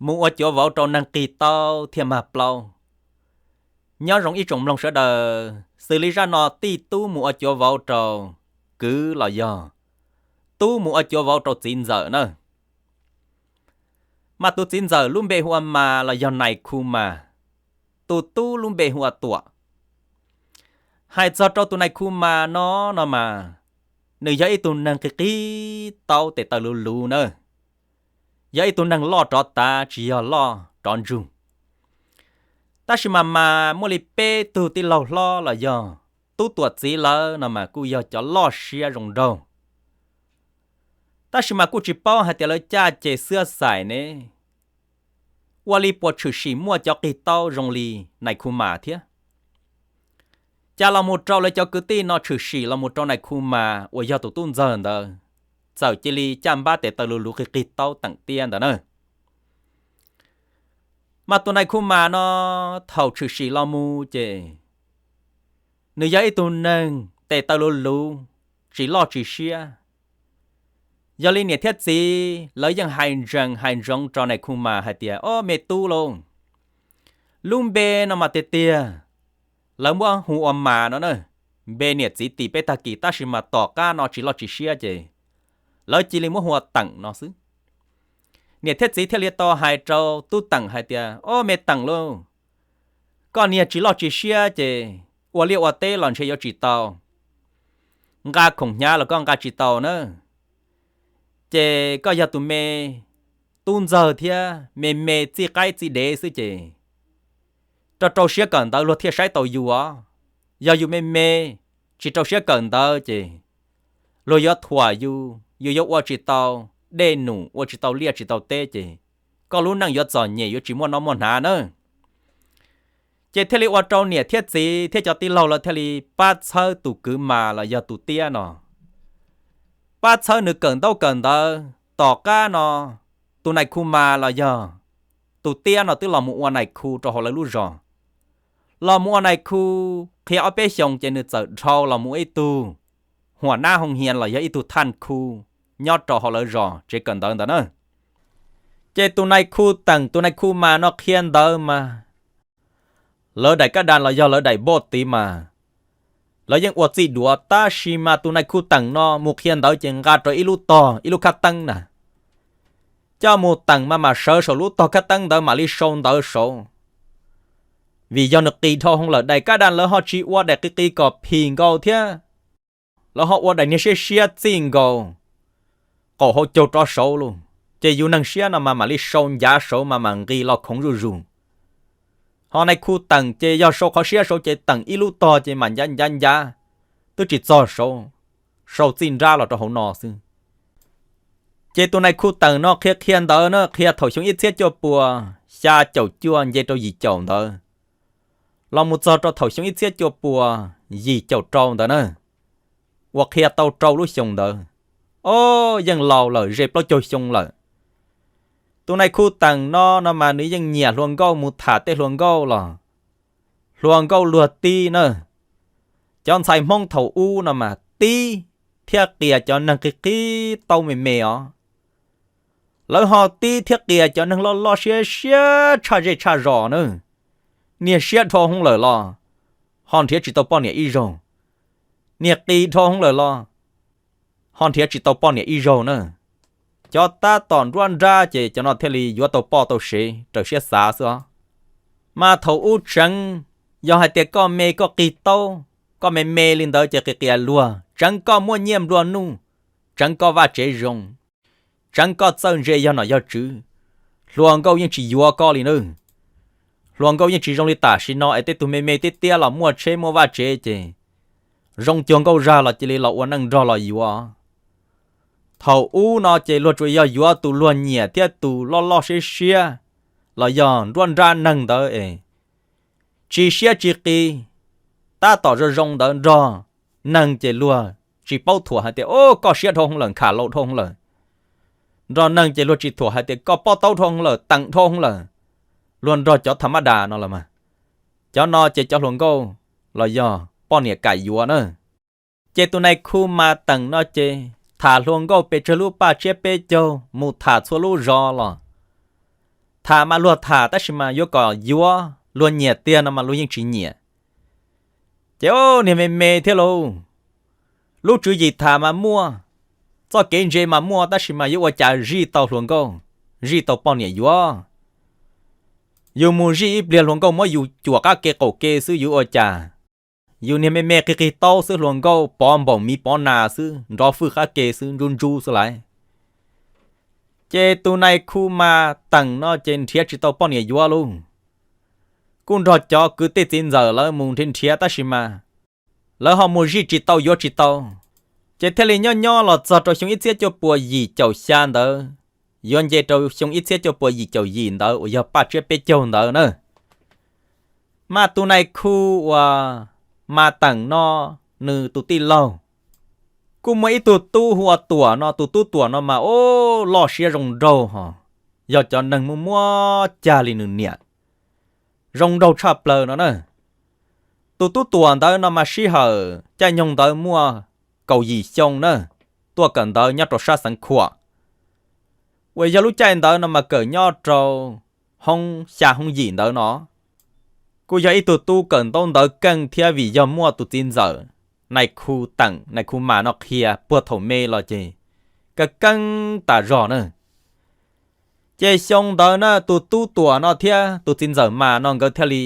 mus ua cuav vauv rau neeg qig taub thiaj mag plaub. Nyob zoo ib tsoom mloog sawv daws, xws li zaj no tij tub mus ua cuav vauv rau kwv los yog tub mus ua cuav vauv rau txiv ntxawm na. Mas tus txiv ntxawm lub npe hu ua Mas los yog Nais Khu Mas, tus tub lub npe hu ua Tuam. Hais txog rau tus Nais Khu Mas no no mas, nws yog ib tug neeg qig qig taub tes taw luv luv na, yog ib tug neeg loj rov tav tsis yog loj rov ntsug. Tab sis mas Mas muaj li peb tug tij laug hlob los yog tub Tuam txiv lawv no mas kuj yog cov loj siab zoo nraug. Tab sis mas kuj tsis paub hais tias lawv caj ces xwb xais ne, ua li puas tshwm sim muaj cov qig taub zoo li Nais Khu Mas thiab. Cas los mus rau lawv cov kwv tij no tshwm sim los mus rau Nais Khu Mas uas yog tus tub ntxawg ntawd, txawm cia li caj npab tes taw luv luv qig qig taub teem tiab ntawd na. Mas tus Nais Khu Mas no thaum tshwm sim los mus ces nws yog ib tug neeg tes taw luv luv, tsis loj tsis siab. Yog li niam thiab txiv lawv yeej hais ntsees hais ntsoov rau Nais Khu Mas hais tias, Ob, me tub lauj, lub npe no mas tiag tiag lawv muab hu ua Mas no na, npe niam txiv tis peb tag kis, tab sis mas tom qab no tsis loj tsis siab ces lawv cia li muab hu ua Teem no xwb. Niam thiab txiv thiaj li tau hais rau tub Teem hais tias, Ob, me Teem lauj, koj niag tsis loj tsis siab ces ua liaj ua teb los ntshe yuav tsis tau, nqa khoom hnyav los koj nqa tsis tau na. Ces koj yog tus me tub ntxawg thiab, me me txij qaib txij dev xwb ces rau rau siab kawm ntawv luag thiaj saib tau yus os. Yog yus me me tsis rau siab kawm ntawv ces luag yuav thuam yus, yus yuav ua tsis tau dej num, ua tsis tau liaj tsis tau teb ces koj lub neej yuav txom nyem, yuav tsis muaj noj muaj hnav na. Ces thiaj li ua rau niam thiab txiv thiab cov tij laug lawv thiaj li pab txhawb tus kwv Mas los yog tus tiab no. Pab txhawb nws kawm ntaub kawm ntawv. Tom qab no tus Nais Khu Mas los yog tus tiab no twb los mus ua nais khu rau hauv lawv lub zos. Los mus ua nais khu qhia ob peb xyoos ces nws txawm dhau los mus ua ib tug huam nab hoo hias los yog ib tug thaj khu nyob rau hauv lawv zos tsev kawm ntawv ntawd na. Ces tus nais khu Teem, tus nais khu Mas no qhia ntawv mas lawv daim kab das los yog lawv daim npoj tiv mas lawv yeej ua txij duav, tab sis mas tus nais khu Teem no mus qhia ntawv ces nqa rau ib lub tog ib lub khab teeb na, coj mus teem mas mam sawv saum lub tog khab teeb ntawd mam li sau ntawv saud. Vim yog nws qis dhau hoo lawm, daim kab das lawv ho tsis ua daim qis qis kom phim nkaus thiab, lawv ho ua daim niag siab siab txij nkaus qaum hauv caug rov saud lauj. Ces yus neeg siab no mas mam li sau ncav saud mas mam nqis los khoov zuj zus. Ho nais khu Teem ces yog sau qhov siab saud ces teem ib lub tog ces mam ncav ncav ncav, twb tsis txog saud, sau txij nrab los rau hauv no xwb. Ces tus nais khu Teem no qhia qhia ntawv na, qhia thaum xyoo ib txhiab cuaj puas xya caum cuaj nce rau yim caum ntawd, los mus txog rau thaum xyoo ib txhiab cuaj puas yim caum rau ntawd na, uas qhia tau rau lub xyoo ntawd. Ob, yeej laus lawm, ze plaub caug xyoo lawm. Tus nais khu Teem no no mas nws yeej nyiam hluas nkauj, mus tham tej hluas nkauj los hluas nkauj luag tib na. Cov ntxhais Hmoob thaum ub no mas tib thiab qias cov neeg qig qig taub me me os. Lawv ho tib thiab qias cov neeg loj loj siab siab tshaj zej tshaj zos na. Niag siab dhau hwv lawm los ho nrhiav tsis tau poj niam ib zaug. Niag qis dhau hwv lawm los ho nrhiav tsis tau poj niam ib zaug na. Cov tab tom nruab nrab ces cov no thiaj li yuav tau poj tau sev raws siab xav xwb os. Mas thaum ub tseev, yog hais tias koj me koj qig taub, koj me me li ntawd ces qis qias luag, tseev koj muaj nyiaj nplua nuj, tseev koj vaj tsev zoo, tseev koj txawj ntse yog nom yog tswv, hluas nkauj yeej tsis yuav koj li na. Hluas nkauj yeej tsis zoo li tam sim no es tej tug me me tiab tiab los muaj tsheb muaj vaj tsev ces zoo cuag nkauj zag los cia li los ua neej nrog los yuav. Thaum ub no ces luag tsuas yog yuav tus luag nyiam thiab tus loj loj siab siab los yog nruab nrab neeg ntawd es tsis siab tsis qis, tab tom zoo zoo ntawd nrog neeg ces luag tsis paub thuam hais tias, Ob, koj siab dhau hwv lawm, nkhav laus dhau hwv lawm. Nrog neeg ces luag tsis thuam hais tias koj pob taub dhau hwv lawm, teem dhau hwv lawm. Luag nrog cov tham mab das no los mas, cov no ces cov hluas nkauj los yog poj niam kam yuav na. Ces tus nais khu Mas Teem no ces tham hluas nkauj pes tsawg lub paj tsiab peb caug mus tham txhua lub zos los Tham mas luag tham tab sis mas yuav kom yuav luag nyiam tiag no mas luag yeej tsis nyiam. Ces o, niag me me thiab lauj. Lub tswv yim tham mas muaj, txoj kev ntse mas muaj tab sis mas yuav ua cas zij tau hluas nkauj, zij tau poj niam yuav? Yus mus zij ib pliag hluas nkauj muab yus cuam qab ke qaum ke xwb yuav ua cas? Yus niag me me qig qig taub xwb hluas nkauj pov npaum miv pov nas xwb nrov fwj qab ke xwb ntsub ntsub xwb lauj. Ces tus nais khu mas teem no ces nrhiav tsis tau poj niam yuav lauj. Kuj nrog cov kwv tij txiv ntxawm lawv mus nrhiav nrhiav tab sis mas lawv ho mus zij tsis tau yuav tsis tau. Ces thiaj li nyob nyob los txog rau xyoo ib txhiab cuaj puas yim caum xya ntawd, yuav nce rau xyoo ib txhiab cuaj puas yim caum yim ntawd uas yog paj tsiab peb caug ntawd na. Mas tus nais khu uas mas teem no nws tus tij laug kuj muaj ib tug tub hu ua Tuam no, tus tub Tuam no mas o, loj siab zoo nraug hos, yog cov neeg muaj muaj cag li nws niam, zoo nraug tshaj plaws no na. Tus tub Tuam ntawd no mas sij hawm caij nyoog ntawd muaj kaum yim xyoo na, tuaj kawm ntawv nyob rau sab Xeev Khuam, uas yog lub caij ntawd no mas kawm nyob rau hoob xya hoob yim ntawd no. Kuj yog ib tug tub kawm ntaub ntawv keej thiab vim yog muaj tus txiv ntxawm nais khu teem nais khu mas no qhia puag thaum me los ces keej keej tas zog na. Ces xyoo ntawd na tus tub Tuam no thiab tus txiv ntxawm mas no nkawd thiaj li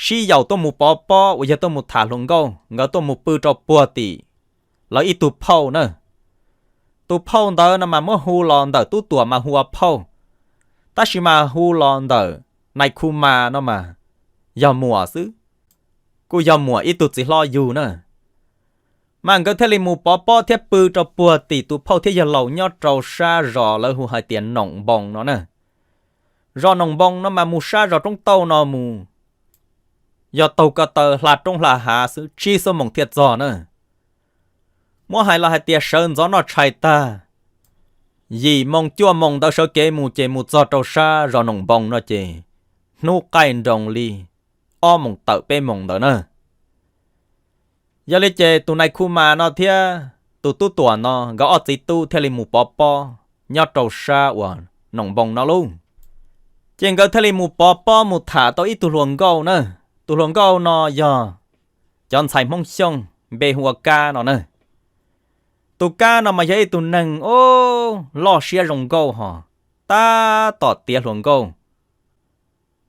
sib yaum tuaj mus pov pob uas yog tuaj mus tham hluas nkauj, nkawd tuaj mus pw rau puag tim lawv ib tug phauj na. Tus phauj ntawd no mas muab hu los ntawm tub Tuam mas hu ua phauj, tab sis mas hu los ntawm nais khu mas no mas yog muam xwb, kuj yog muam ib tug txiv hlob yug na. Mas nkawd thiaj li mus pov pob thiab pw rau puag tim tus phauj thiab yawg laus nyob rau sab zos lawv hu hais tias Noom Npoo no na. Zos Noom Npoo no mas mus sab zos Roob Tauj no mus, yog taug ko taw hla roob hla hav xwb tsib xuab moos thiaj txog na. Muab hais los hais tias sawv ntxov noj tshais tag, yim moos cuaj moos ntawd sawv kev mus ces mus txog rau sab zos Noom Npoo no ces hnub qaij nroos li ob moos tawm peb moos ntawd na. Yog li ces tus nais khu mas no thiab tus tub Tuam no nkawd ob txiv tub thiaj li mus pov pob nyob rau sab uas Noom Npoo no lauj. Ces nkawd thiaj li mus pov pob mus tham tau ib tug hluas nkauj na. Tus hluas nkauj no yog cov ntxhais Hmoob Xyooj npe hu ua Kab no na. Tus Kab no mas yog ib tug neeg o, loj siab zoo nkauj hos, tab tom tiav hluas nkauj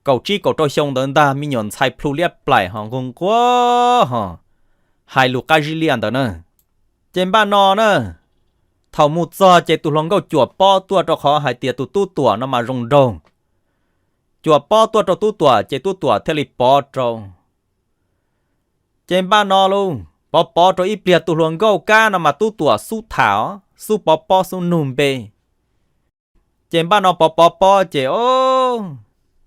kaum tsib kaum rau xyoo ntawd ntag, me nyuam ntxhais plhu liab plaim hos nquag nquag hos, hais lus qab zib liaj ntawd na. Ces npaj no na, thaum mus txog ces tus hluas nkauj cuam pob tuaj rau qhov hais tias tus tub Tuam no mas zoo nraug. Cuam pob tuaj rau tub Tuam ces tub Tuam thiaj li pov rau. Ces npaj no lauj, pov pov rau ib pliag tus hluas nkauj Kab no mas tub Tuam xub tham os, xub pov pob xub nug npe. Ces npaj no pov pov pob ces o,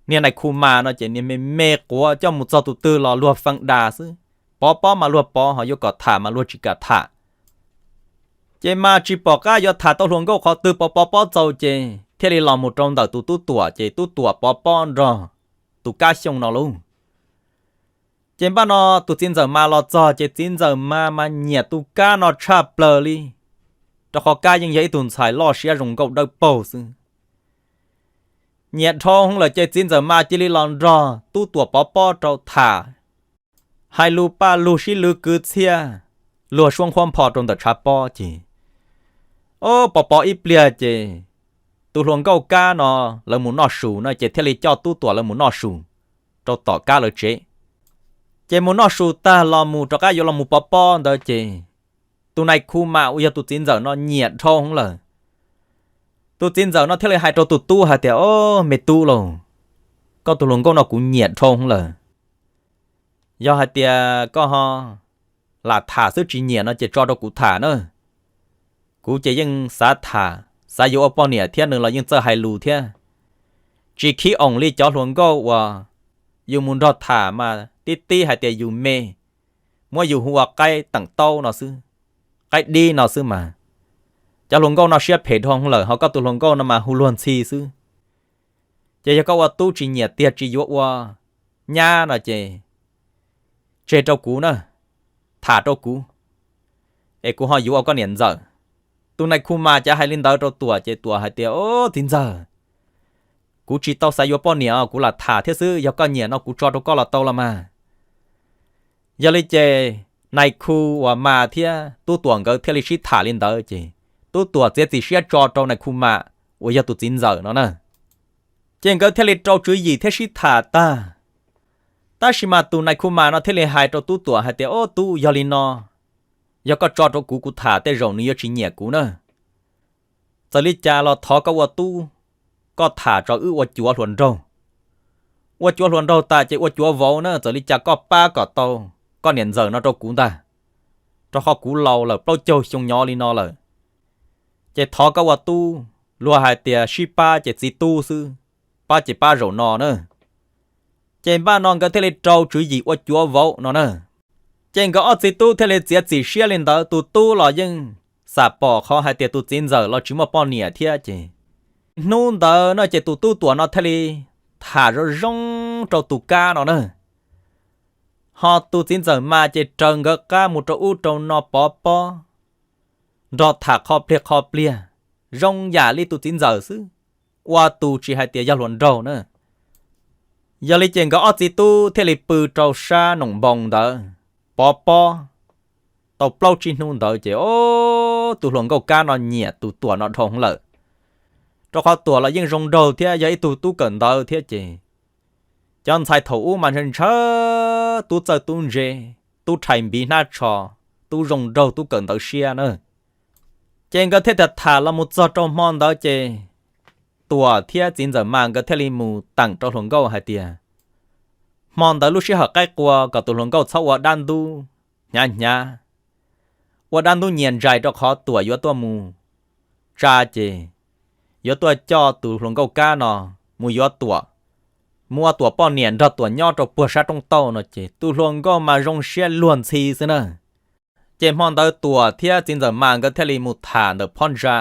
niag nais khu mas no ces niag me me quav coj mus txog tus twg los luag feeb da xwb. Pov pob mas luag pov, ho yuav kom tham mas luag tsis kam tham. Ces mas tsis pom qab yuav tham tau hluas nkauj qhov twg, pov pov pob txaus ces thiaj li los mus rau ntawm tus tub Tuam ces tub Tuam pov pob nrog tus Kab Xyooj no lauj. Ces npaj no tus txiv ntxawm mas los txog ces txiv ntxawm mas mas nyiam tus Kab no tshaj plaws li, rau qhov Kab yeej yog ib tug ntxhais loj siab zoo nkauj dawb paug xwb. Nyiam dhau hwv lawm ces txiv ntxawm mas cia li los nrog tub Tuam pov pob rau tham, hais lus paj lug sib lwv kwv txhiaj, luag suab nqhuab npho rau ntawm tshav pob ces o, pov pov ib pliag ces tus hluas nkauj Kab no lawv mus noj su no ces thiaj li coj tub Tuam lawv mus noj su rau tom Kab lawv tsev. Ces mus noj su tag los mus rov qab yuav los mus pov pob ntawd ces tus nais khu mas uas yog tus txiv ntxawm no nyiam dhau hwv lawm. Tus txiv ntxawm no thiaj li hais rau tus tub hais tias, o, me tub lauj, koj tus hluas nkauj no kuv nyiam dhau hwv lawm. Yog hais tias koj ho lam tham xwb tsis nyiam no ces tso rau kuv tham na. Kuv ces yeej xav tham, xav yuav ua poj niam thiab nws los yeej txawj hais lus thiab. Tsis khib oos li cov hluas nkauj uas yus mus nrog tham mas tib tib hais tias yus me, muab yus hu ua qaib teem taub no xwb, qaib dib no xwb mas. Cov hluas nkauj no siab phem dhau lawm, ho koj tus hluas nkauj no mas hu luag ntxhi xwb. Ces yog koj ua tub tsis nyiam tiag tsis yuav ua nyab no ces tseg rau kuv na, tham rau kuv, es kuv ho yuav ua koj niam ntxawm. Tus nais khu mas cav hais li ntawd rau Tuam ces Tuam hais tias, o, txiv ntxawm, kuv tsis tau xav yuav poj niam, kuv lam tham thiab xwb, yog koj nyiam no kuv tso rau koj los tau los mas. Yog li ces nais khu uas Mas thiab Tub Tuam nkawd thiaj li sib tham li ntawd ces Tub Tuam txiav txim siab tso rau nais khu Mas uas yog tus txiv ntxawm no na. Ces nkawd thiaj li rau tswv yim thiab sib tham tag. Tab sis mas tus nais khu Mas no thiaj li hais rau Tub Tuam hais tias, Ob tub, yog li no, yog koj tso rau kuv, kuv tham tej zaum nws yuav tsis nyiam kuv na. Txawm li cas los thov koj ua tub, koj tham tso wb ua cuav hluas nraug. Ua cuav hluas nraug tas ces ua cuav vauv na, txawm li cas koj pab kom tau koj niam ntxawm no rau kuv ntag, rau qhov kuv laus lawm plaub caug xyoo nyob li no lawm. Ces thov koj ua tub, luag hais tias sib pab ces txiv tub xwb, pab ces pab zaum no na. Ces npaj no nkawd thiaj li rau tswv yim ua cuav vauv no na. Ces nkawd ob txiv tub thiaj li txiav txim siab li ntawd, tus tub los yeej xam pom qhov hais tias tus txiv ntxawm los tsis muaj poj niam thiab ces hnub ntawd no ces tus Tub Tuam no thiaj li tham zoo zoo rau tus Kab no na. Ho tus txiv ntxawm Mas ces raws nkawd qab mus rau ub rau no pov pob, nrog tham qho pliag qho pliag, zoo yam li tus txiv ntxawm xwb, ua tus tsis hais tias yog hluas nraug na. Yog li ces nkawd ob txiv tub thiaj li pw rau sab noom npoo ntawd pov pob tau plaub tsib hnub ntawd ces, o, tus hluas nkauj Kab no nyiam tus Tuam no dhau lawm, rau qhov Tuam los yeej zoo nraug thiab yog ib tug tub kawm ntawv thiab ces cov ntxhais thaum ub mas ntshaw ntshaw tub txawj tub ntse, tub rhais npiv hnab tsho, tub zoo nraug tub kawm ntawv siab na. Ces nkawd thiaj tham tham los mus txog rau hmo ntawd ces Tuam thiab txiv ntxawm Mas nkawd thiaj li mus teem rau hluas nkauj hais tias hmo ntawd lub sij hawm qaib qua kom tus hluas nkauj txhob ua dab ntub hnyav hnyav, ua dab ntub nyias ntsais rau qhov Tuam yuav tuaj mus tsa ces yuav tuaj coj tus hluas nkauj Kab no mus yuav Tuam, mus ua Tuam poj niam nrog Tuam nyob rau puag sab roob tauj no ces tus hluas nkauj mas zoo siab luag ntxhi xwb na. Ces hmo ntawd Tuam thiab txiv ntxawm Mas nkawd thiaj li mus tham ntawm phab ntsa,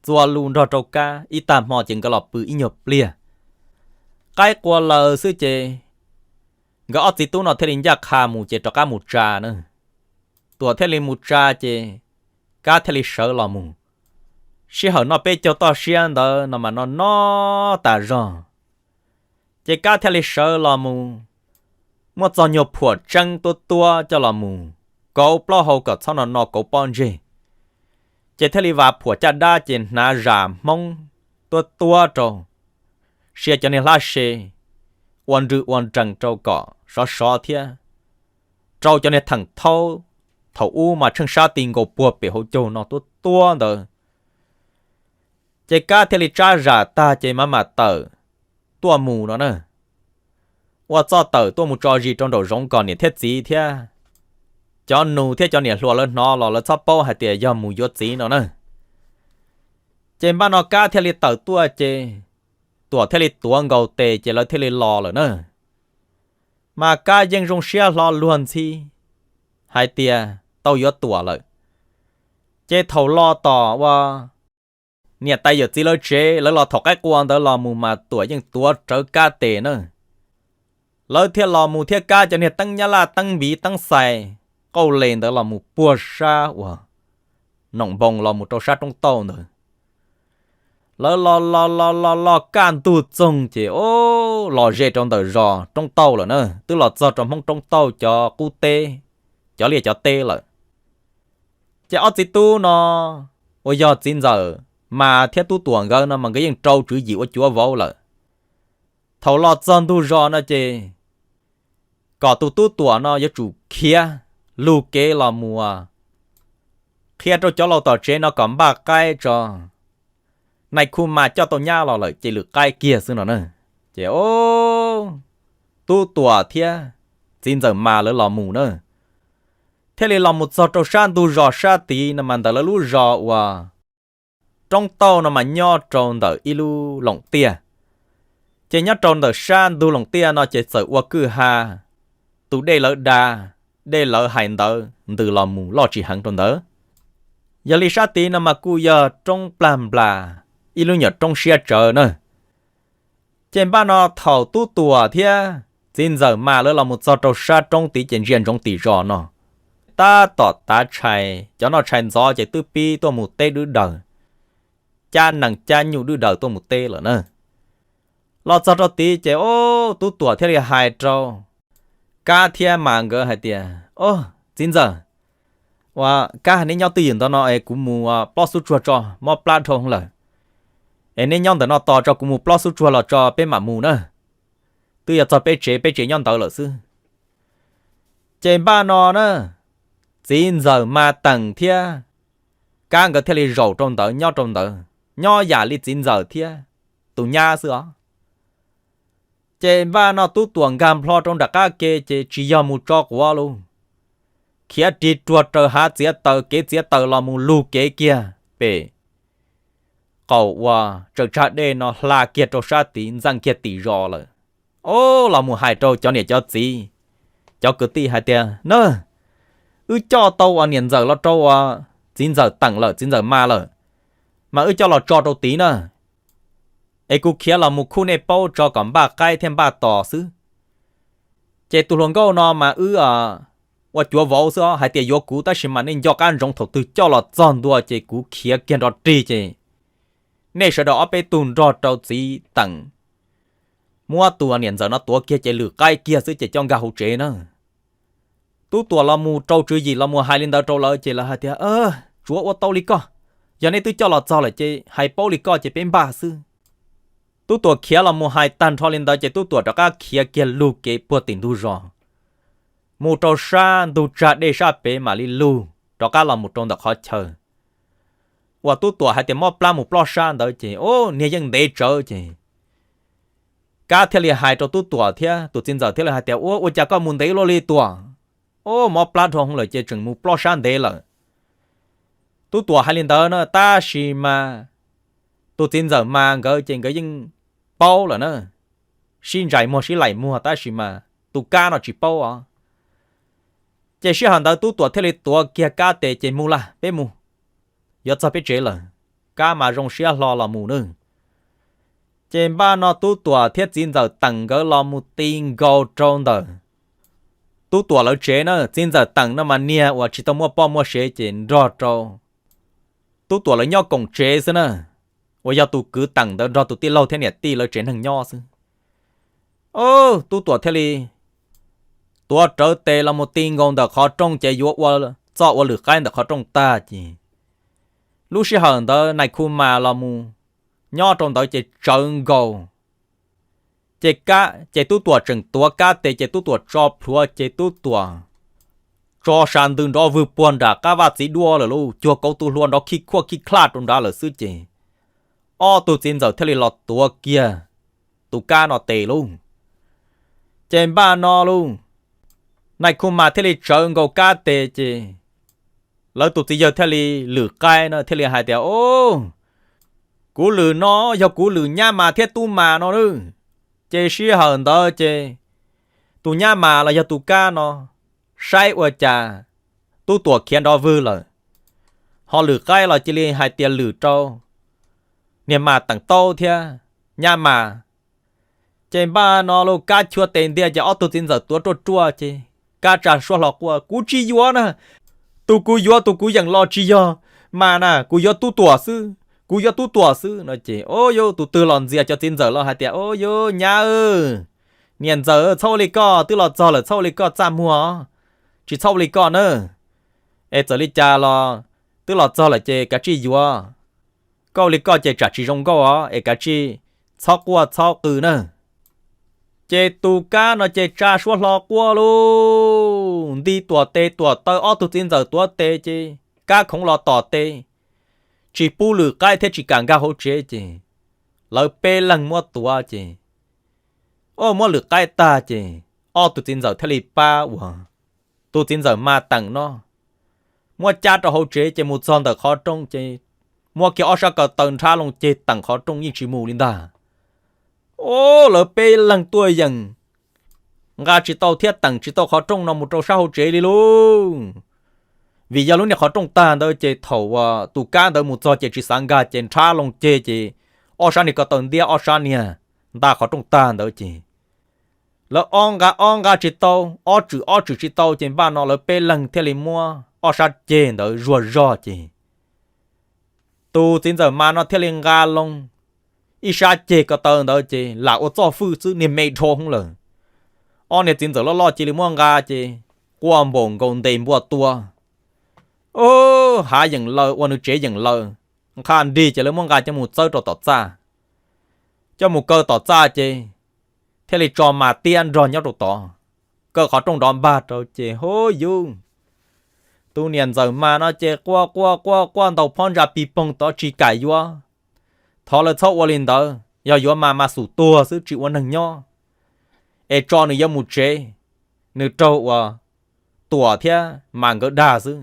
txua lus nrog rau Kab ib tag hmo ces nkawd los pw ib nyuag pliag. Qaib qua lawm xwb ces nkawd ob txiv tub no thiaj li ncaj qha mus ces rov qab mus tsa na. Tuam thiaj li mus tsa ces Kab thiaj li sawv los mus. Sij hawm noj peb caug toj siab ntawd no mas no no tas zog. Ces Kab thiaj li sawv los mus, muab txog nyuag phuam tseeb tuab tuab coj los mus kauv plaub hau kom txhob no no kauv pob ntseg. Ces thiaj li vas phuam caj dab ces hnav zam Hmoob tuab tuab rau, sia cov niag hlab se ua nrws ua nrees rau kom sov sov thiab rau cov niag theem thaub thaum ub mas tsheej sab ti nkaus puag pem hauv caug no tuab tuab ntawd. Ces Kab thiaj li tsab zam tag ces mam mam tawm tuaj mus no na. Ua txoj tawm tuaj mus tso zis rau nraum zoov kom niam thiab txiv thiab cov nus thiab cov niam hluas lawv hnov los lawv txhob paub hais tias yog mus yuav txiv no na. Ces npaj no Kab thiaj li tawm tuaj ces Tuam thiaj li tuav nkaus tes ces lawv thiaj li los lawm na. Mas Kab yeej zoo siab hlo luag ntxhi hais tias tau yuav Tuam lawm. Ces thaum los tom ua niam tais yawm txiv lawv tsev, lawv los thaum qaib qua ntawd los mus mas Tuam yeej tuav rawv Kab tes na. Lawv thiaj los mus thiab Kab cov niag teeb nyab laj, teeb npiv, teeb xais, qauj les ntawd los mus puag sab uas noom npoo los mus rau sab roob tauj ntawd. Lawv los los los los los kaj ntug txoog ces, o, los ze rau ntawm zos roob tauj lawm na, twb los txog rau Hmoob roob tauj cov qub teb, cov liaj cov teb lawm. Ces ob txiv tub no uas yog txiv ntxawm Mas thiab Tub Tuam nkawd no mas nkawd yeej rau tswv yim ua cuav vauv lawm. Thaum los txog ntug zos no ces kom tus Tub Tuam no yuav tsum khiav lug kev los mus qhia rau cov laus tom tsev no kom npaj qaib tso, nais khu Mas coj tau nyab los lawm ces lwm qaib kiag xwb no na. Ces, o, Tub Tuam thiab txiv ntxawm Mas lawv los mus na, thiaj li los mus txog rau sab ntug zos sab tid no mas ntawm lawv lub zos uas roob tauj no mas nyob rau ntawm ib lub loom tiaj. Ces nyob rau ntawm sab ntug loom tiaj no ces txawm ua kwj ha, tus dej lawv da, dej lawv hais ntawd ntws los mus loj tsis heev rau ntawd. Yog li sab tid no mas kuj yog roob plag nplas, ib lub nyuam roob siab tsawv na. Ces npaj no thaum Tub Tuam thiab txiv ntxawm Mas lawv los mus txog rau sab roob tid ces ntsia ntsoov tim zos no tab tom tav tshais, cov noj tshais ntxov ces twb pib tuaj mus teb dwb daws, cab nees cab nyuj dwb daws tuaj mus teb lawm na. Los txog rau tid ces ub, Tub Tuam thiaj li hais rau Kab thiab Mas nkawd hais tias, Ub, txiv ntxawm, ua, Kab, neb nyob twj ywm ntawd no es kuv mus plob xub tsuag tso, mob plab dhau lawm. Es neb nyob ntawm no tos tso, kuv mus plob xub tsuag los tso peb mam mus na. Twb yog txog peb tsev, peb tsev nyob ntawd lawm xwb. Ces npaj no na, txiv ntxawm Mas Teem thiab Kab nkawd thiaj li zaum rau ntawd, nyob rau ntawd, nyob yam li txiv ntxawm thiab tus nyab xwb os. Ces npaj no Tub Tuam nkag nplho rau nram qab ke ces tsis yog mus tso quav lus, khiav ris ruag raws hav txiav taws, kev txiav taws los mus lug kev kiag pem qaum uas tsaws tsag dej no hla kiag rau sab tid, ntxeev kiag tim zos lawm. Ub, los mus hais rau cov niam cov txiv, cov kwv tij hais tias, Na, wb coj tau uas niam ntxawm los rau uas txiv ntxawm Teem lawm, txiv ntxawm Mas lawm, mas wb coj los tso rau tid na, es kuv khiav los mus khuj nej paub tso kom npaj qaib thiab npaj tos xwb. Ces tus hluas nkauj no mas wb ua cuav vauv xwb os, hais tias yuav kuv, tab sis mas nej nco qab ntsoov, thaum twg coj los txog ntua ces kuv khiav kiag nrov rig ces nej sawv daws ob peb tug nrog rau txiv Teem muab tus niam ntxawm no tuav kiag ces lwm qaib kiag xwb ces coj nkag hauv tsev na. Tub Tuam los mus rau tswv yim los mus hais li ntawd rau lawv ces lawv hais tias, Tsuav ua tau li koj, yog nej twb coj los txog lawm ces hais paub li koj ces peb npaj xwb. Tub Tuam khiav los mus hais tag nrho li ntawd ces Tub Tuam rov qab khiav kiag lug kev puag tim ntug zos, mus rau sab ntug tsag dej sab pem mam li lug rov qab los mus rau ntawm qhov chaw uas Tub Tuam hais tias mob plab mus plob sab ntawd ces, ub, niag yeej ntev tsawv ces Kab thiaj li hais rau Tub Tuam thiab tus txiv ntxawm thiaj li hais tias, Ua, ua cas koj mus ntev luaj li Tuam? Ub, mob plab dhau hwv lawm ces tseem mus plob sab ntev lawm. Tub Tuam hais li ntawd na, tab sis mas tus txiv ntxawm Mas nkawd ces nkawd yeej paub lawm na, sib ntsais muag sib laim muag, tab sis mas tus Kab no tsis paub os. Ces sij hawm ntawd Tub Tuam thiaj li tuav kiag Kab tes ces, Mus lawm, peb mus, yuav txog peb tsev lawm. Kab mas zoo siab hlo los mus na. Ces npaj no Tub Tuam thiab txiv ntxawm Teem nkawd los mus ti nkaus rau ntawm Tub Tuam lawv tsev na. Txiv ntxawm Teem no mas niag uas tsis tau muaj poj muaj sev ces nrog rau Tub Tuam lawv nyob koom tsev xwb na, uas yog tus kwv Teem ntawd nrog tus tij laug thiab niam tij lawv tsev neeg nyob xwb. Tub Tuam thiaj li tuav rawv tes los mus ti nkaus ntawm qhov rooj ces yuav ua txoj ua lwm qaib ntawm qhov rooj tag ces lub sij hawm ntawd Nais Khu Mas los mus nyob rau ntawd ces tsawv nkaus. Ces Kab, ces Tub Tuam tseem tuav Kab tes ces Tub Tuam tso plhuav ces Tub Tuam tso sa ntws nrov vwg puag nram qab vaj txiv duaj lawm lauj, cuag kauv tu hlua nrov khij khuaj khij khlaj rau nrad lawm xwb ces ob tug txiv ntxawm thiaj li los tuav kiag tus Kab no tes lauj. Ces npaj no lauj, Nais Khu Mas thiaj li tsawv nkaus Kab tes ces lawv tus txiv yawg thiaj li lwm qaib no thiaj li hais tias, Au, kuv lwm no yog kuv lwm nyab Mas thiab tub Mas no na. Ces sij hawm ntawd ces tus nyab Mas los yog tus Kab no saib ua cas Tub Tuam khiav nrov vwg lawm, ho lwm qaib los cia li hais tias lwm rau niag Mas Teem Taub thiab nyab Mas. Ces npaj no lauj, Kab chua tes ntia ces ob tug txiv ntxawm tuav ruaj ruaj ces Kab tsa suab hlo quaj, Kuv tsis yuav na, tus kuv yuav tus kuv yeem los tsis yog Mas na, kuv yuav Tub Tuam xwb, kuv yuav Tub Tuam xwb no ces, Au, yuav tus twg los ntxias cov txiv ntxawm los hais tias, Au, yuav nyab, niam ntxawm txhob ua li koj, twb los txog lawm txhob ua li koj txaj muag, tsis txhob ua li koj na. Es txawm li cas los twb los txog lawm ces kav tsij yuav, koj ua li koj ces tsam tsis zoo nkauj os, es kav tsij txhob quaj txhob qw na. Ces tus Kab no ces tsa suab hlo quaj lauj, nti tuam tes tuam taw, ob tug txiv ntxawm tuav tes ces Kab khoov los tom tes, tsis pub lwm qaib thiab tsis kam nkag hauv tsev ces lawv peb leeg muab tuav ces, au, muab lwm qaib tag ces ob tug txiv ntxawm thiaj li pab uas tus txiv ntxawm Mas Teem no muab cab rau hauv tsev ces mus txog ntawm qhov rooj ces muab kiag ob sab ko taw nrhab loo ceg teem qhov rooj yeej tsis mus li ntag. Au, lawv peb leeg tuaj yeem nqa tsis tau thiab teem tsis tau qhov rooj no mus rau sab hauv tsev li lauj. Vim yog lub niag qhov rooj tag ntawd ces thaum uas tus Kab ntawd mus txog ces tsis xav nkag ces nrhab loo ceg ces ob sab niag ko taw ntiab ob sab niag nta qhov rooj tag ntawd ces lawv ob nqa ob nqa tsis tau, ob tswm ob tswm tsis tau ces npaj no lawv peb leeg thiaj li muab ob sab ceg ntawd zuag zog ces tus txiv ntxawm Mas no thiaj li nqa loo ib sab ceg ko taw ntawd ces lam ua txoj fwj xwb, niag me dhau hwv lawm. Ob niag txiv ntxawm loj loj cia li muab nqa ces quaj npaum nkaus ntes npua tua. Ub, hav yeem laws ua nws tsev yeem laws, nqha nrig ces lawv muab nqa coj mus txawb rau tom txaj. Coj mus kaw tom txaj ces thiaj li tso mas tiab nrog nyob rau tod. Kaw qhov rooj nrov npag rau ces hu yuv, tus niam ntxawm mas no ces quaj quaj quaj quaj ntaus phab ntsa pis poog tod tsis kam yuav. Thov lawv txhob ua li ntawd, yog yuav mas mas xum tuag xwb tsis ua neeg nyob, es tso nws yuav mus tsev, nws raug uas Tuam thiab mas nkawd dag xwb.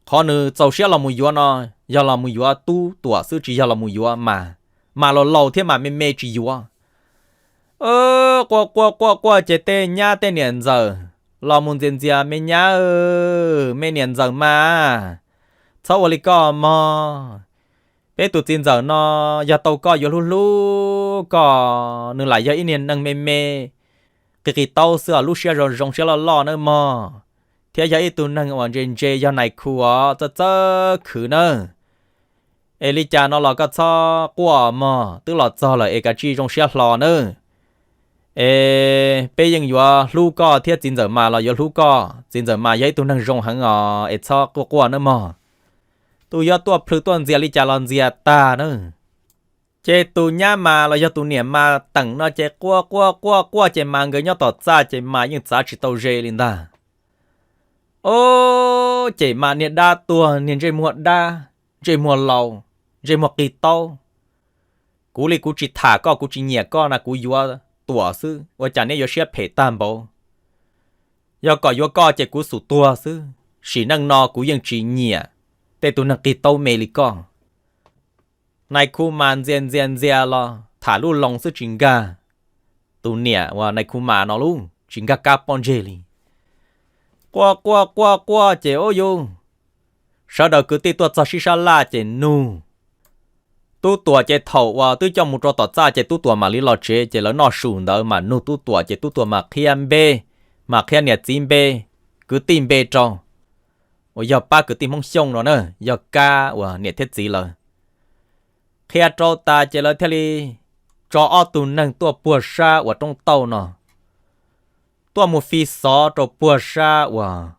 Qhov nws txaus siab los mus yuav no yog los mus yuav tub Tuam xwb tsis yog los mus yuav mas, mas laus laus thiab mas me me tsis yuav. Quaj quaj quaj quaj ces tej nyab tej niam ntxawm los mus ntxias ntxias, me nyab, me niam ntxawm mas, txhob ua li koj mog. Peb tus txiv ntxawm no yog tau koj yuav hlub hlub koj, nws lam yog ib niag neeg me me qis qis taub xwb os, lub siab zoo zoo siab loj loj nawb mog, thiab yog ib tug neeg uas ntse ntse yog nais khu os, txawj txawj khwv nawb. Es li cas no los koj txhob quaj mog, twb los txog lawm es kav tsij zoo siab hlo nawb. Es peb yeej yuav hlub koj thiab txiv ntxawm mas los yuav hlub koj, txiv ntxawm mas yog ib tug neeg zoo heev os, es txhob quaj quaj nawb mog. Tus yuav tuaj plhws tuaj ntxias li cas los ntxias tag nawb. Ces tus nyab mas los yog tus niam mas teem no ces quaj quaj quaj quaj ces mas nkawd nyob tom txaj ces mas yeej txav tsis tau ze li ntag. Ub, ces mas niag dab tuag, niag ntsej muag dab, ntsej muag laus, ntsej muag qis taub. Kuv li kuv tsis tham koj, kuv tsis nyiam koj na, kuv yuav Tuam xwb, ua cas neb yuav siab phem tag npaum. Yog kom yuav koj ces kuv xum tuag xwb, sim neej no kuv yeej tsis nyiam tej tus neeg qis taub me li koj. Nais khu mas ntxias ntxias ntxias los tham lub loo xwb tsis nkag tus niam uas nais khu mas no lub, tsis nkag kab pob ntseg li. Quaj quaj quaj quaj ces ub yuv, sawv daws kwv tij tuaj txog sib sab laj ces nug tub Tuam ces thaum uas twb coj mus rau tom txaj ces tub Tuam mam li los tsev ces lawv noj su ntawd mas nug tub Tuam ces tub Tuam mas qhia npe, mas qhia niam txiv npe, kwv tij npe rau, uas yog pab kwv tij Hmoob Xyooj no na, yog Kab uas niam thiab txiv lawv. Qhia rau tas ces lawv thiaj li tso ob tug neeg tuaj puag sab uas roob tauj no, tuaj mus fi xov rau puag sab uas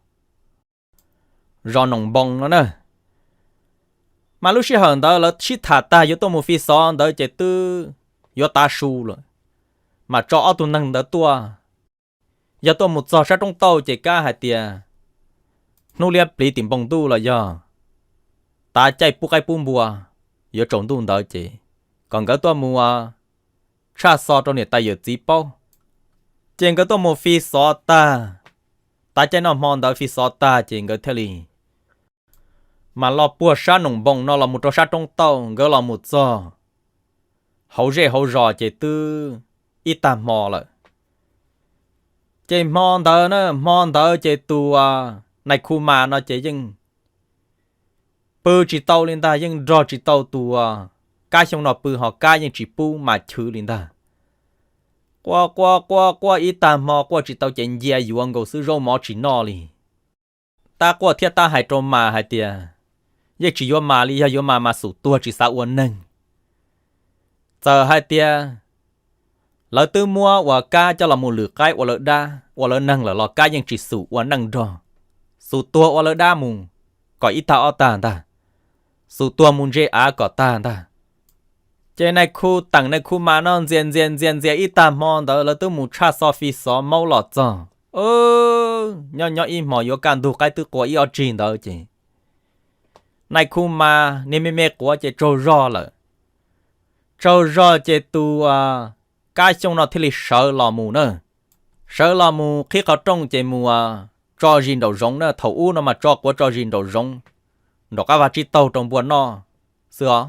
zos Noom Npoo no na. Mas lub sij hawm ntawd lawv sib tham tag yuav tuaj mus fi xov ntawd ces twb yuav tav su lawm, mas tso ob tug neeg ntawd tuaj. Yog tuaj mus txog sab roob tauj ces Kab hais tias hnub liab pliv tim npoo ntuj los yog tav caij pub qaib pub npua yuav tsaus ntuj ntawd ces kom nkawd tuaj mus tshaj xov rau niam tais yawm txiv paub. Ces nkawd tuaj mus fi xov tag, tav caij noj hmo ntawd fi xov tag ces nkawd thiaj li mas los puag sab Noom Npoo no los mus rau sab roob tauj, nkawd los mus txog hauv zej hauv zos ces twb ib tag hmo lawm. Ces hmo ntawd na, hmo ntawd ces tus nais khu mas no ces yeej pw tsis tau li ntag, yeej nrog tsis tau tus Kab Xyooj no pw, ho Kab yeej tsis pub mas chwv li ntag. Quaj quaj quaj quaj ib tag hmo quaj tsis tau ces ncia yuav nkaus xwb, zaub mov tsis noj li. Tab quaj thiab tab hais rau mas hais tias yeej tsis yuav mas li, yog yuav mas mas xum tuag tsis xav ua neeg. Txawm hais tias lawv twb muab uas Kab coj los mus lwm qaib ua lawv dab ua lawv neeg lawm los Kab yeej tsis xum ua neej nrog, xum tuag ua lawv dab mus kom ib tag ob tag ntag, xum tuag mus ntse av kom tag ntag. Ces nais khu teem nais khu mas no ntxias ntxias ntxias ntxias ib tag hmo ntawd lawv twb mus tshaj xov fi xov maub los txog. Nyob nyob ib hmos yuav kaj ntug qaib twb qua ib ob tsig ntawd ces nais khu mas niag me me quav ces tsaug zog lawm. Tsaug zog ces tus Kab Xyooj no thiaj li sawv los mus na. Sawv los mus qhib qhov rooj ces mus tso zis nraum zoov na, thaum ub no mas tso quav tso zis nraum zoov, nraum qab vaj tsib taug rau npua noj xwb os.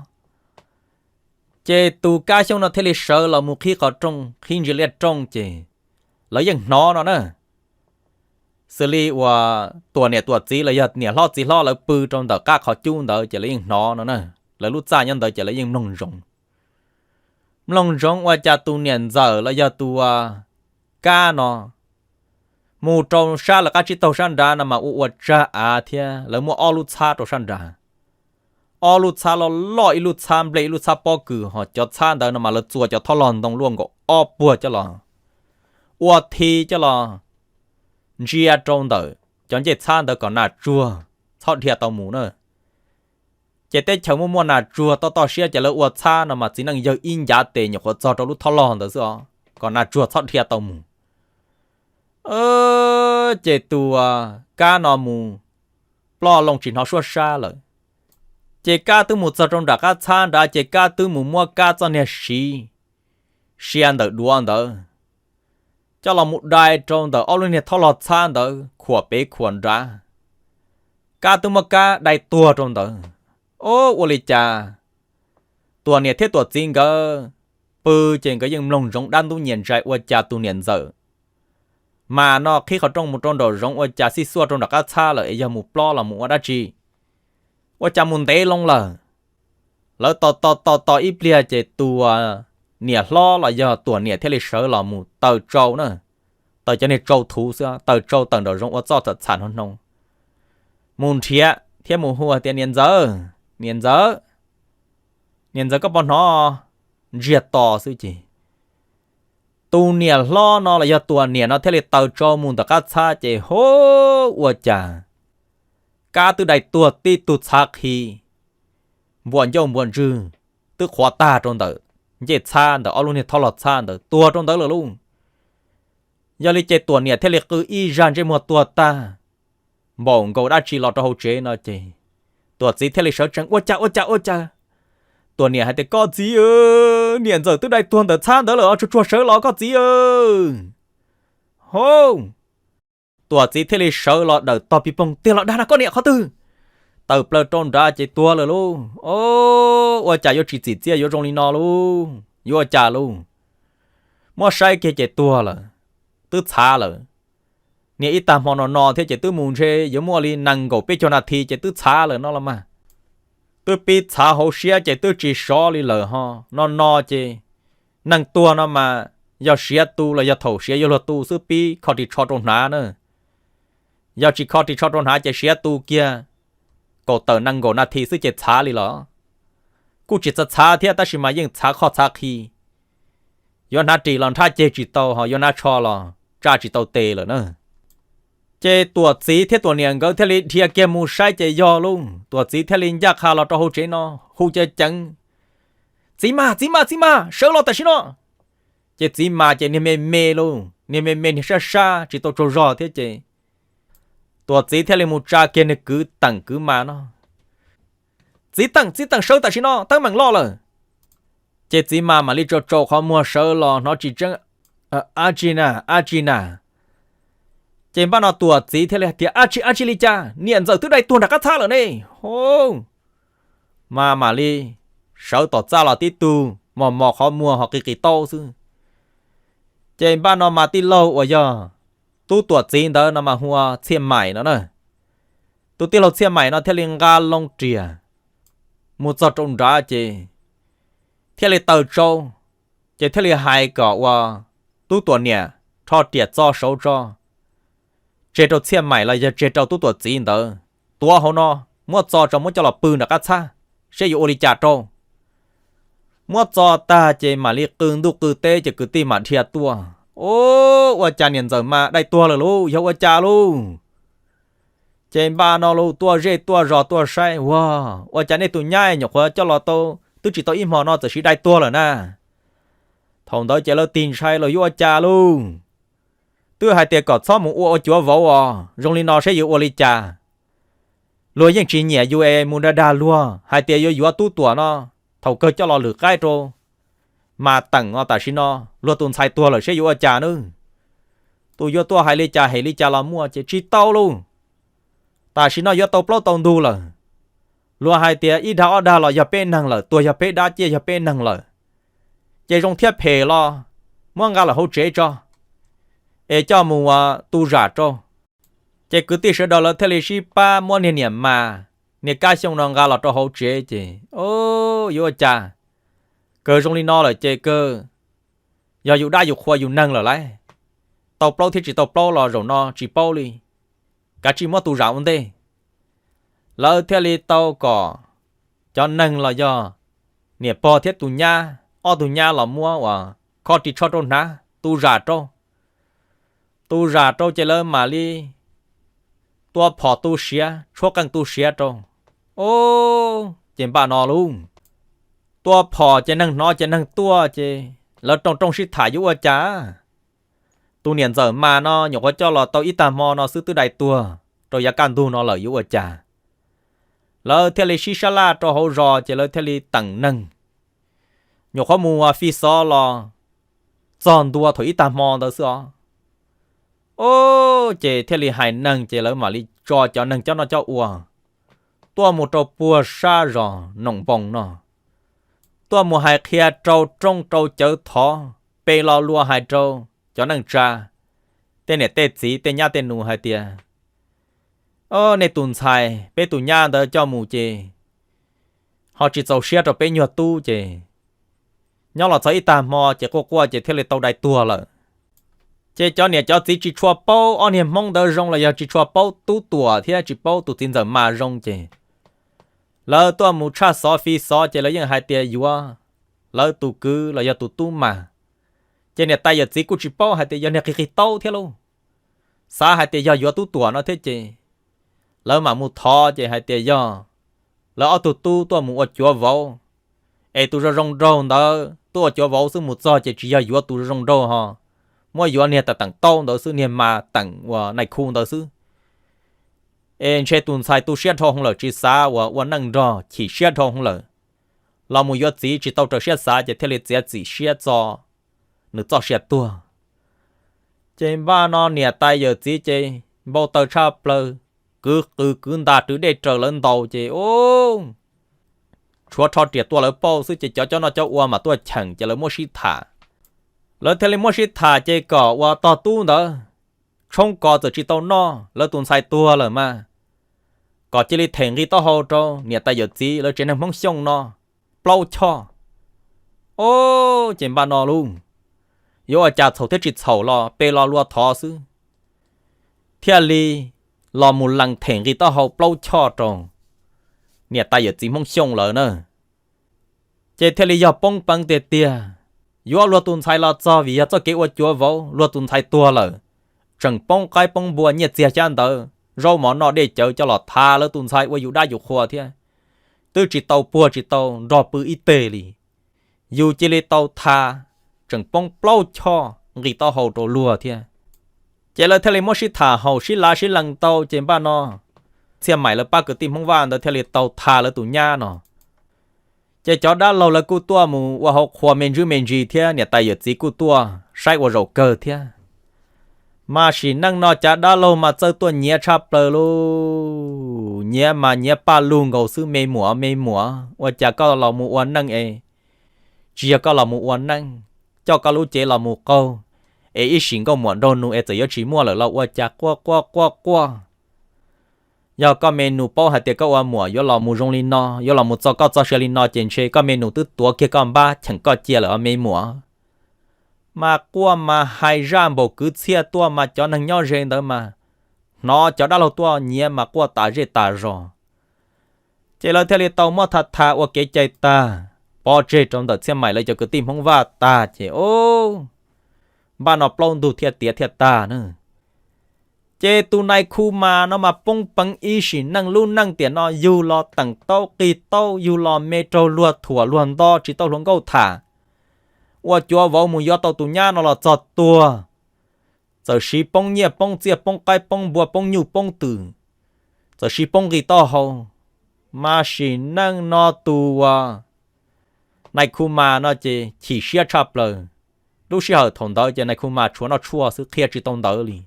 Ces tus Kab Xyooj no thiaj li sawv los mus qhib qhov rooj, qhib ntsis liaj rooj ces lawv yeej hnov no na. Xws li uas Tuam niam Tuam txiv los yog niam hlob txiv hlob lawv pw rau ntawm qab qhov cub ntawd ces lawv yeej hnov no na. Lawv lub txaj nyob ntawd ces lawv yeej mloog ntsoov. Mloog ntsoov ua cas tus niam ntxawm los yog tus Kab no mus rau sab lawv qab tsib taug sab nrad no mas ua ua tsag av thiab lawv muaj ob lub txhab rau sab nrad. ob lub txhab loj loj, ib lub txhab nplej ib lub txhab pob kws, ho cov txhab ntawd no mas lawv txua cov thob log ntoo luaj nkaus ob puag coj los ua thi coj los ntsia rau ntawm cov ncej txhab ntawd kom nas tsuag txhob dhia tau mus na. Ces teb chaws muaj muaj nas tsuag toj toj siab ces lawv ua txhab no mas txiv neej yawg ib ncav tes nyuam qhuav txog rau lub thob log ntawd xwb os, kom nas tsuag txhob dhia tau mus. Ces tus kab no mus ploj loo tsis hnov suab sab lawm. Ces kab twb mus txog rau nram qab txhab nrad ces kab twb mus muab kab txoj niag siv sia ntawm duav ntawd coj los mus dai rau ntawm ob lub niag thob log txhab ntawd khuam pem khuam nrad. Kab twb muab kab dai tuag rau ntawd. Ub, ua li cas Tuam niam thiab Tuam txiv nkawd pw ces nkawd yeej mloog ntsoov dab ntub nyias ntshai ua cas tus niam ntxawm mas no qhib qhov rooj mus rau nraum zoov ua cas xij xuaj rau nram qab txhab lawm es yog mus plob los mus ua dab tsi, ua cas mus ntev loo lawm. Lawv tos tos tos tos ib pliag ces Tuam niam hlob los yog Tuam niam thiaj li sawv los mus taws tsau na, taws cov niag tsau thuv xwb, taws tsau tawm nraum zoov ua txoj txham txham hnoos hnoos mus nrhiav thiab mus hu tias, Niam ntxawm, niam ntxawm, niam ntxawm koj puas hnov? Ntsiag to xwb ces tus niam hlob no los yog Tuam niam no thiaj li taws tsau mus ntawm qab txhab ces hub, ua cas kab twb dai tuag tib tug txhav qhi npuas ncauj npuas ntswg twb qhuav tag rau ntawm ncej txhab ntawm ob lub niag thob log txhab ntawd tuag rau ntawd lawm lauj. Yog li ces Tuam niam thiaj li qw ib zaj ntsej muag tuag tag npaum nkaus dab tsi los rau hauv tsev no ces Tuam txiv thiaj li sawv tsees, Ua cas, ua cas, ua cas? Tuam niam hais tias, Koj txiv, niam ntxawm twb dai tuag ntawm txhab ntawd lawm os, tsuag tsuag sawv los koj txiv. Hub, Tuam txiv thiaj li sawv los dawm tog pis poog tiag los dag na, Koj niam qhov twg? Tawm plaws rau nrad ces tuag lawm lauj. Ub, ua cas yuav tsis txim txiaj yuav zoo li no lauj, yuav ua cas lauj? Muab saib kiag ces tuag lawm, twb txhav lawm. Niaj ib tag hmo no no thiab ces twb mus ntshe yuav muaj li nees nkaum peb caug nas this ces twb txhav lawm no los mas. Twb pib txhav hauv siab ces twb tsis sov li lawm ho. No no ces neeg tuag no mas yog siav tu los yog thaum siav yuav luag tu xwb pib kho ris tsho rau hnav na. Yog tsis kho ris tsho rau hnav ces siav tu kiag kaum tawm nees nkaum nas this xwb ces txhav li los. Kuj tsis txhav txhav thiab tab sis mas yeej txhav qhoj txhav qhi. Yuav hnav ris los nrhab ceg tsis tau, ho yuav hnav tsho los tsa tsis tau tes lawm na. Ces Tuam txiv thiab Tuam niam nkawd thiaj li dhia kiag mus saib ces yog lauj. Tuam txiv thiaj li ncaj qha los rau hauv tsev no hu ceev ceev, Txiv mas, txiv mas, txiv mas, sawv los tam sim no! Ces txiv mas ces niag me me lauj, niag me me niag sab sab tsis tau tsaug zog thiab ces Tuam txiv thiaj li mus tsa kiag niag kwv Teem kwv mas no, Txiv Teem, txiv Teem, sawv tam sim no, teeb meem loj lawm! Ces txiv mas mam li tsaus tsaus qhov muag sawv los hnov tsis tseeb, Ab tsi na, ab tsi na! Ces npaj no Tuam txiv thiaj li hais tias, Ab tsi, ab tsi li cas, niam ntxawm twb dai tuag nram qab txhab lawm ne! Hub, mas mam li sawv tom txaj los tib tug mos mos qhov muag ho qis qis taub xwb. Ces npaj no mas tij laug uas yog Tub Tuam txiv ntawd no mas hu ua Txhiaj Maim no na. Tus tij laug Txhiaj Maim no thiaj li nqa loo riam mus txog rau nrad ces thiaj li taws tsau, ces thiaj li hais kom ua Tub Tuam niam rho riam txo saud tso, tseg rau Txhiaj Maim los yog tseg rau Tub Tuam txiv ntawd, tuav hauv no, muab txo tso muab coj los pw nram qab txhab, seb yuav ua li cas rau. Muab txo tag ces mam li qw ntuj qw teb ces kwv tij mam dhia tuaj. Ub, ua cas niam ntxawm mas dai tuag lawm lauj, yog ua cas lauj? Ces npaj no lauj, tuaj zej tuaj zos tuaj saib, Ua, ua cas nej tus nyab nyuam qhuav coj los tau twb tsis tau ib hmo no txawm sis dai tuag lawm na? Thaum ntawd ces lawv tig ntshai los yuav ua cas lauj. Twb hais tias kom txhob mus ua ua cuav vauv os, zoo li no seb yuav ua li cas. Luag yeej tsis nyiam yus es mus dag dag luag hais tias yuav yuav Tub Tuam no, thaum kawg coj los lwm qaib rau. Mas Teem os, tam sim no luag tus ntxhais tuag lawm seb yuav ua cas nawb. Tus yuav tuaj hais li cas hem li cas los muaj ces tsis tau lauj. Tam sim no yuav tau plaub tau ntug lawm. Luag hais tias ib dag ob dag los yog peb neeg lawm, tuag yog peb dab, ciaj yog peb neeg lawm. Ces zoo thiab phem los muab nqa los hauv tsev tso, es coj mus ua tu zam rau. Ces kwv tij sawv daws lawv thiaj li sib pab muab niag niam mas, niag Kab Xyooj no nqa los rau hauv tsev ces, o, yuav ua cas, kawg zoo li no lawm ces kawg yog yus dab yus qhua yus neeg lawm lauj. Tau plaub thiab tsis tau plaub los zaum no tsis paub li, kav tsij muab tu zam ua ntej. Lawv thiaj li tau kom cov neeg los yog niam pog thiab tus nyab, ob tug nyab los muab uas khob ris tsho rau hnav tu zam rau. Tu zam rau ces lawv mam li tua phom tu siav, tshuab qeej tu siav rau. Ub, ces npaj no lauj, tua phom ces neeg hnov ces neeg tuaj ces lawv rooj rooj sib tham yuav ua cas. Tus niam ntxawm mas no nyuam qhuav coj los tau ib tag hmo no xwb twb dai tuag rau yav kaj ntug no lawm yuav ua cas. Lawv thiaj li sib sab laj rau hauv zos ces lawv thiaj li teem neeg. Nyuam qhuav mus ua fi xov los txog ntua thaum ib tag hmo ntawd xwb os. Ub, ces thiaj li hais neeg ces lawv mam li tso cov neeg cov noj cov ua tuaj mus rau puag sab zos Noom Npoo no, tuaj mus hais qhia rau rooj rau cawv thov, pe lo lua hais rau cov neej tsa, tej niam tej txiv tej nyab tej nus hais tias, o, nej tus ntxhais peb tus nyab ntawd coj mus ces ho tsis txaus siab rau peb nyuag tub ces nyob los txog ib tag hmo ces quaj quaj ces thiaj li tau dai tuag lawm. Ces cov niam cov txiv tsis tshua paub ob niag Hmoob ntawd zoo los yog tsis tshua paub Tub Tuam thiab tsis paub tus txiv ntxawm mas zoo ces lawv tuaj mus tshaj xov fi xov ces lawv yeej hais tias yuav lawv tus kwv los yog tus tub mas. Ces niam tais yawm txiv kuj tsis paub hais tias yog niag qig qig taub thiab lauj, xav hais tias yog yuav Tub Tuam no thiab ces lawv mam mus thov ces hais tias yog lawv ob tug tub tuaj mus ua cuav vauv, es tus zoo zoo nraug ntawd tuaj ua cuav vauv xwb mus txog ces tsis yog yuav tus zoo zoo nraug ho, muab yuav niag teem teem taub ntawd xwb, niag mas teem uas nais khu ntawd xwb. Es ntshe tus ntxhais tu siab dhau hwv lawm tsis xav uas ua neej nrog chim siab dhau hwv lawm, los mus yuav txiv tsis tau raws siab xav ces thiaj li txiav txim siab txo nws txoj sia tuag. Ces npaj no niam tais yawm txiv ces npau taws tshaj plaws, kwv qws kwv ntas rwv dej raws lawv ntaus ces ub, tshuav rho riam tuaj lawv pauj xwb ces cov cov noj cov ua mas tuaj cheem ces lawv muab sib tham. Lawv thiaj li muab sib tham ces kom uas tog tub ntawd tshoob kos txawm tsis tau noj, lawv tus ntxhais tuag lawm mas kom cia li them nqi taub hau rau niam tais yawm txiv lawv tsev neeg Hmoob Xyooj no plaub choj. Ub, ces npaj no lauj, yuav ua cas txhaum thiab tsis txhaum los pe lo lua thov xwb, thiaj li los mus lees them nqi taub hau plaub choj rau niam tais yawm txiv Hmoob Xyooj lawm na. Ces thiaj li yog poob peev tiag tiag, yuav luag tus ntxhais los txog vim yog txoj kev ua cuav vauv, luag tus ntxhais tuag lawm, tseem poob qaib poob npua nyiaj txiag xyab ntawv, zaub mov noj dej cawv coj los tha lawv tus ntxhais ua yus dab yus qhua thiab, twb tsis tau puag tsis tau nrog pw ib teg li, yus cia li tau tha, tseem poob plaub choj nqi taub hau rau luag thiab. Ces lawv thiaj li muab sib tham haum sib lav sib lees tau ces npaj no Txhiaj Maim lawv pab kwv tij Hmoob Vaj ntawd thiaj li tau tha lawv tus nyab no. Ces cov dab laug lawv kuj tuaj mus ua hauv qhua me ntsis me ntsis thiab niam tais yawm txiv kuj tuaj saib ua zaum kawg thiab. Mas sim neej no cov dab laug mas txawj tuaj nyiav tshaj plaws lauj, nyiav mas nyiav paj lug nkaus xwb, me muam me muam, ua cas koj los mus ua neej es tsis yog koj los mus ua neej, coj koj lub cev los mus qaug, es ib sim nkauj muam nraug nus es txawm yuav tsis muaj lawm los ua cas, quaj quaj quaj quaj. Yog koj me nus paub hais tias koj ua muam yuav los mus zoo li no, yuav los mus txo koj txoj sia li no ces ntshe koj me nus twb tuav kiag koj npab cheem koj cia lawm os me muam. Mas quaj mas hais zaj npaum kwv txhiaj tuaj mas cov neeg nyob ze ntawd mas hnov cov dab laug tuaj nyiav mas quaj tas zej tas zos. Ces lawv thiaj li tau muab tha tha ua kev cai tag, pov tseg rau ntawm Txhiaj Maim lawv cov kwv tij Hmoob Vaj tag ces ub, npaj no plaub ntug thiaj tiav thiaj tag na. Ces tus nais khu mas no mas poob peev ib sim neej, lub neej tiam no yug los teem taub qig taub, yug los me raug luag thuam luag nto tsis tau hluas nkauj tham, ua cuav vauv mus yuav tau tus nyab no los txog tuag, txawm siv poob nyiaj poob txiaj poob qaib poob npua poob nyuj poob twm, txawm siv poob nqi taub hau. Mas sim neej no tus uas nais khu mas no ces chim siab tshaj plaws. Lub sij hawm thaum ntawd ces nais khu mas tshuav noj tshuaj xwb, qhia tsis tau ntawv li.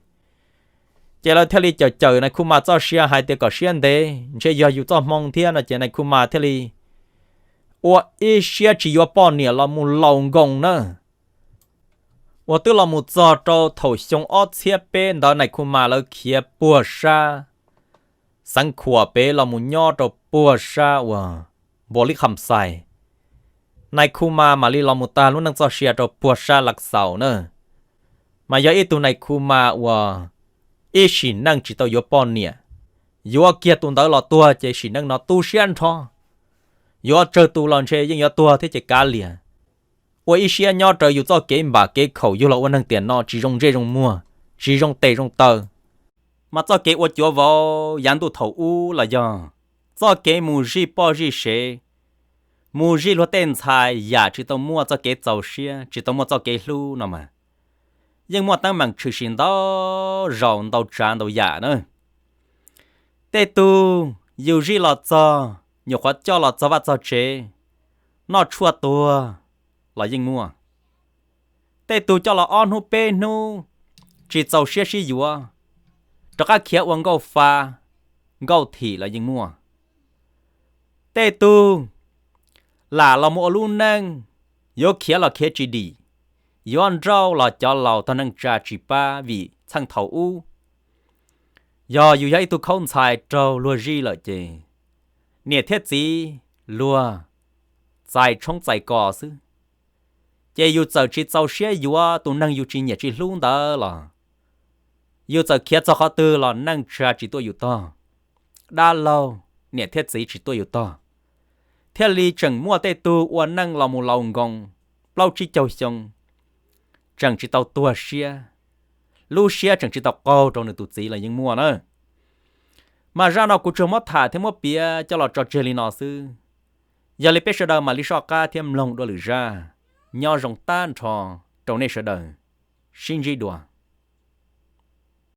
Ces lawv thiaj li cawm cawm nais khu mas txoj sia hais tias kom siab ntev, ntshe yog yus txoj hmoo thiab no ces nais khu mas thiaj li ua ib siab tsis yuav poj niam los mus laus nkoos na. Uas twb los mus txog rau thaum xyoo ob txhiab peb ntawd nais khu mas lawv khiav puag sab Xeev Khuam pem los mus nyob rau puag sab uas Npua Lib Kham Xais. Nais khu mas mam li los mus tag lub neej txoj sia rau puag sab Lav Xaus na. Mas yog ib tug nais khu mas uas ib sim neej tsis tau yuav poj niam, yuav kiag tus ntawd los tuag ces sim neej no tu siab nrho. yuav tsawg tus los ntshe yeej yuav tuag thiab ces kav liam. Ua ib siab nyob raws yus txoj kev npam kev khaum yug los ua neeg tiam no tsis zoo ntsej zoo muag, tsis zoo tes zoo taw. Mas txoj kev ua cuav vauv yav ntuj thaum ub los yog txoj kev mus zij poj zij sev, mus zij luag tej ntxhais yam tsis tau muaj txoj kev txaus siab, tsis tau muaj txoj kev hlub no mas yeej muaj teeb meem tshwm sim ntau zaus ntau tsav ntau yam na. Tej tug yus zij los txog, nyuam qhuav coj los txog vaj txog tsev, noj tshuaj tuag los yeej muaj. Tej tug coj los ob hnub peb hnub tsis txaus siab sib yuav, rov qab khiav ua nkauj fa nkauj thim los yeej muaj. Tej tug lam los mus ua lub neej, yuav khiav los khiav tsis dim, yuav nrauj los cov laus tog neej tsa tsis pab vim txheej thaum ub yog yus yog ib tug khaub ntxhais raug luag zij lawm ces niam thiab txiv luag txais tshoob txais kos xwb. Ces yus txawm tsis txaus siab yuav tus neeg yus tsis nyiam tsis hlub ntawd los yus txawm khiav txog qhov twg los neej tsa tsis tuaj yus tog, dab laug niam thiab txiv tsis tuaj yus tog, thiaj li tseem muaj tej tug ua neej los mus laus nkoos plaub tsib caug xyoo tseem tsis tau tuag siab, lub siab tseem tsis tau qaug rau nws tus txiv los yeej muaj na. Mas zaj no kuv tsuas muab tham thiab muab piav coj los tso tseg li no xwb. Yog li peb sawv daws mam li soj qab thiab mloog dua lwm zaj. Nyob zoo tag nrho rau nej sawv daws, sib ntsib dua.